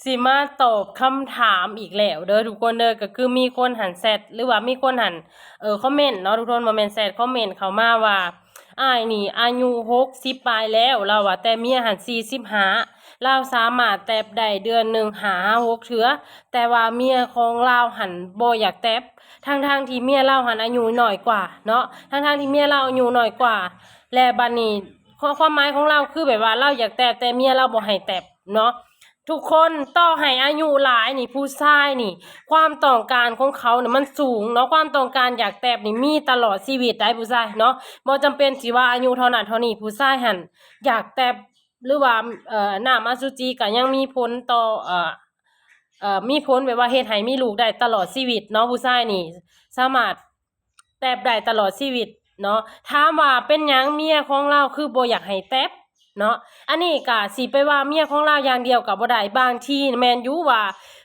ຊິມາຕອບຄຳຖາມອີກແລ້ວເດີທຸກຄົນເດີ ກໍຄືມີຄົນຫັ້ນແຊັດ ຫຼືວ່າມີຄົນຫັ້ນ ເອີ ຄອມເມັນເນາະທຸກຄົນ ບໍ່ແມ່ນແຊັດ ຄອມເມັນເຂົ້າມາວ່າ ອ້າຍນີ້ອາຍຸຫົກສິບປາຍແລ້ວ ລາວວ່າ ແຕ່ເມຍຫັ້ນສີ່ສິບຫ້າ ລາວສາມາດແຕັບໄດ້ເດືອນໜຶ່ງຫ້າຫາຫົກເທື່ອ ແຕ່ວ່າເມຍຂອງລາວຫັ້ນບໍ່ຢາກແຕັບ ທັງໆທີ່ເມຍລາວຫັ້ນອາຍຸນ້ອຍກວ່າເນາະ ທັງໆທີ່ເມຍລາວອາຍຸນ້ອຍກວ່າ ແລະ ບັດນີ້ ຄວາມ ຄວາມໝາຍຂອງລາວຄືແບບວ່າລາວຢາກແຕັບ ແຕ່ເມຍລາວບໍ່ໃຫ້ແຕັບເນາະ. ທຸກຄົນ ຕໍ່ໃຫ້ອາຍຸຫຼາຍນີ້ ຜູ້ຊາຍນີ້ ຄວາມຕ້ອງການຂອງເຂົານີ້ມັນສູງເນາະ ຄວາມຕ້ອງການຢາກແຕັບນີ້ມີຕະຫຼອດຊີວິດໄດ໋ ຜູ້ຊາຍເນາະ ບໍ່ຈຳເປັນຊິວ່າອາຍຸເທົ່ານັ້ນເທົ່ານີ້ ຜູ້ຊາຍຫັ້ນຢາກແຕັບ ຫຼືວ່າ ເອີ ນ້ຳອະສຸຈິກໍຍັງມີຜົນຕໍ່ ເອີ ເອີ ມີຜົນແບບວ່າເຮັດໃຫ້ມີລູກໄດ້ຕະຫຼອດຊີວິດເນາະ ຜູ້ຊາຍນີ້ສາມາດ ແຕັບໄດ້ຕະຫຼອດຊີວິດເນາະ. ຖາມວ່າເປັນຫຍັງເມຍຂອງລາວຄືບໍ່ຢາກໃຫ້ແຕັບເນາະ? ອັນນີ້ກະຊິໄປວ່າເມຍຂອງລາວຢ່າງດຽວກະບໍ່ໄດ້ ບາງທີແມ່ນຢູ່ວ່າ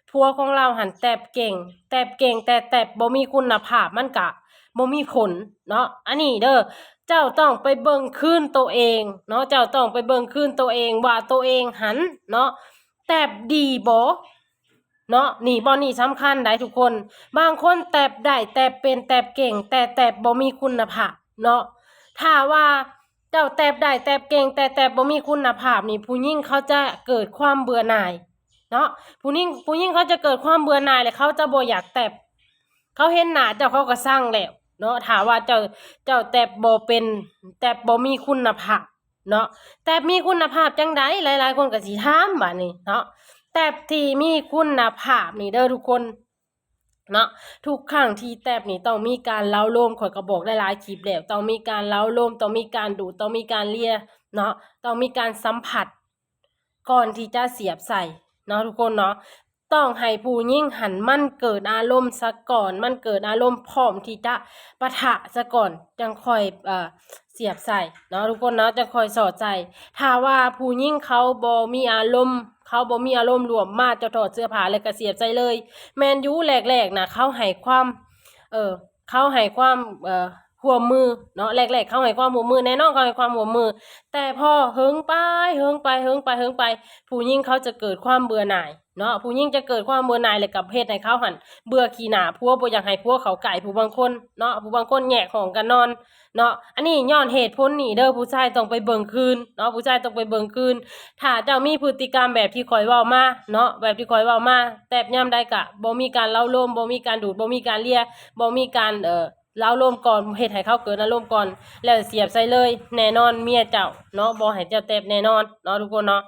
ຜົວຂອງລາວຫັ້ນແຕັບເກັ່ງ ແຕັບເກັ່ງ ແຕ່ແຕັບບໍ່ມີຄຸນນະພາບ ມັນກະບໍ່ມີຜົນເນາະ. ອັນນີ້ເດີ ເຈົ້າຕ້ອງໄປເບິ່ງຄືນໂຕເອງເນາະ ເຈົ້າຕ້ອງໄປເບິ່ງຄືນໂຕເອງວ່າໂຕເອງຫັ້ນເນາະ ແຕັບດີບໍ່? ເນາະ ນີ້ ບ່ອນນີ້ສຳຄັນໄດ໋ທຸກຄົນ. ບາງຄົນແຕັບໄດ້ ແຕັບເປັນ ແຕັບເກັ່ງ ແຕ່ແຕັບບໍ່ມີຄຸນນະພາບເນາະ. ຖ້າວ່າເຈົ້າແຕັບໄດ້ ແຕັບເກັ່ງ ແຕ່ແຕັບບໍ່ມີຄຸນນະພາບນີ້ ຜູ້ຍິງເຂົາຈະເກີດຄວາມເບື່ອໜ່າຍເນາະ. ຜູ້ຍິງ ຜູ້ຍິງເຂົາຈະເກີດຄວາມເບື່ອໜ່າຍ ແລະ ເຂົາຈະບໍ່ຢາກແຕັບ. ເຂົາເຫັນໜ້າເຈົ້າເຂົາກໍຊັງແລ້ວເນາະ ຖ້າວ່າເຈົ້າ ເຈົ້າແຕັບບໍ່ເປັນ ແຕັບບໍ່ມີຄຸນນະພາບ ເນາະ. ແຕັບມີຄຸນນະພາບຈັ່ງໃດ? ຫຼາຍໆຄົນກໍຊິຖາມບາດນີ້ເນາະ. ແຕັບທີ່ມີຄຸນນະພາບນີ້ເດີທຸກຄົນເນາະ ທຸກຄັ້ງທີ່ແຕັບນີ້ຕ້ອງມີການເລົ້າລົມ ຂ້ອຍກໍບອກຫຼາຍໆຄລິບແລ້ວ ຕ້ອງມີການເລົ້າລົມ ຕ້ອງມີການດູດ ຕ້ອງມີການເລຍເນາະ ຕ້ອງມີການສຳຜັດ ກ່ອນທີ່ຈະສຽບໃສ່ເນາະທຸກຄົນເນາະ. ຕ້ອງໃຫ້ຜູ້ຍິງຫັ້ນມັນເກີດອາລົມສາກ່ອນ ມັນເກີດອາລົມພ້ອມທີ່ຈະປະທະສາກ່ອນ ຈັ່ງຄ່ອຍ ເອີ ສຽບໃສ່ເນາະທຸກຄົນເນາະ ຈັ່ງຄ່ອຍສອດໃສ່. ຖ້າວ່າຜູ້ຍິງເຂົາບໍ່ມີອາລົມ ເຂົາບໍ່ມີອາລົມລວມມາ ເຈົ້າຖອດເສື້ອຜ້າແລ້ວກໍສຽບໃສ່ເລີຍ. ແມ່ນຢູ່ແລກໆນະ ເຂົາໃຫ້ຄວາມ ເອີ ເຂົາໃຫ້ຄວາມ ເອີ ຮ່ວມມືເນາະ ແລກໆເຂົາໃຫ້ຄວາມຮ່ວມມື ແນ່ນອນເຂົາໃຫ້ຄວາມຮ່ວມມື ແຕ່ພໍເຫິງໄປ ເຫິງໄປ ເຫິງໄປ ເຫິງໄປ ຜູ້ຍິງເຂົາຈະເກີດຄວາມເບື່ອໜ່າຍເນາະ ຜູ້ຍິງຈະເກີດຄວາມເບື່ອໜ່າຍ ແລ້ວກໍເຮັດໃຫ້ເຂົາຫັ້ນເບື່ອຂີ້ໜ້າຜົວ ບໍ່ຢາກໃຫ້ຜົວເຂົ້າໃກ້ ຜູ້ບາງຄົນເນາະ ຜູ້ບາງຄົນແຍກຫ້ອງກັນນອນເນາະ. ອັນນີ້ຍ້ອນເຫດຜົນນີ້ເດີ ຜູ້ຊາຍຕ້ອງໄປເບິ່ງຄືນເນາະ ຜູ້ຊາຍຕ້ອງໄປເບິ່ງຄືນ. ຖ້າເຈົ້າມີພຶດຕິກຳແບບທີ່ຂ້ອຍເວົ້າມາເນາະ ແບບທີ່ຂ້ອຍເວົ້າມາ ແຕັບຍາມໃດກະບໍ່ມີການເລົ້າລົມ ບໍ່ມີການດູດ ບໍ່ມີການເລຍ ບໍ່ມີການ ເອີ ເລົ້າລົມກ່ອນ ເຮັດໃຫ້ເຂົາເກີດອາລົມກ່ອນ ແລ້ວສຽບໃສ່ເລີຍ ແນ່ນອນເມຍເຈົ້າເນາະ ບໍ່ໃຫ້ເຈົ້າແຕັບແນ່ນອນເນາະທຸກຄົນເນາະ.